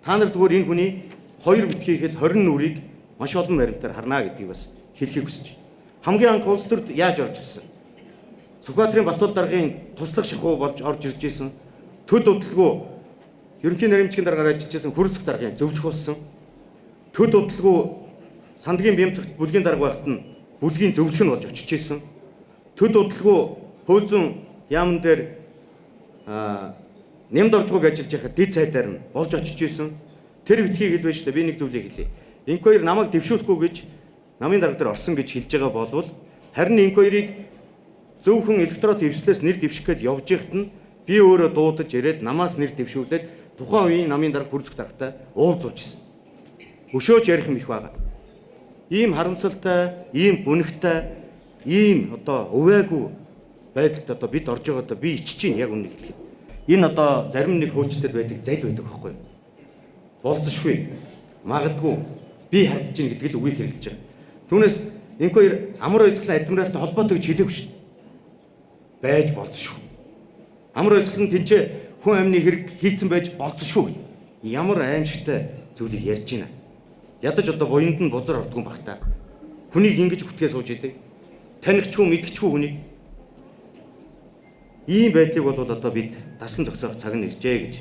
Та нар зүгээр энэ хүний хоёр битгий хэл 20 нүрийг маш олон баримтаар харна гэдгийг бас хэлэхийг хүсэж байна. Хамгийн анх улс төрд яаж орж ирсэн? Сүхбаатарын Батул даргын туслах шахуу болж орж ирж исэн. Төд удалгүй ерөнхий наримчгийн даргаар ажиллаж исэн Хөрсөх даргын зөвлөх болсон. Төд удалгүй сандгийн бямцагт бүлгийн дарга байхад нь бүлгийн зөвлөх нь болж очиж исэн. Төд удалгүй хууль зүйн яамн дээр нямд оржгүйг ажиллаж байхад дэд сайдаар нь болж очиж исэн. Тэр битгий хэлвэ шүү дээ. Би нэг зүйлийг хэлье. Инквайр намайг дэвшүүлэхгүй гэж намын дарга дээр орсон гэж хэлж байгаа болвол харин инквайрыг зөвхөн электрод эвслээс нэр дэвших гээд явж байхад нь би өөрөө дуудаж ирээд намаас нэр дэвшүүлээд тухайн үеийн намын дарга Хүрзэх даргатай уулзуулж исэн. Өшөөж ярих юм их байгаа. Ийм харамсалтай, ийм гүнхтэй, ийм одоо увайгүй байдалд одоо бид орж байгаа, одоо би ичж чинь яг үнэ хэлэхэд. Энэ одоо зарим нэг хуульчдад байдаг зал байдаг байхгүй юу? Болзошгүй. Магадгүй би хардж чинь гэдэг л үгийг хэрэглэж байгаа. Түүнээс инквайр амар баясгалан адмиралтай холбоотой гэж хэлээгүй шүү дээ. Байж болзошгүй. Амар баясгалан тэнцээ хүн амны хэрэг хийцэн байж болзошгүй. Ямар аимшигтай зүйлийг ярьж байна. Ядаж одоо буянд нь бузар ордгоо бах та. Хүнийг ингэж хүтгээ сууж идэг. Танихчгүй, мэдчихгүй хүнийг. Ийм байдлыг бол одоо бид дасан зогсоох цаг нь иржээ гэж.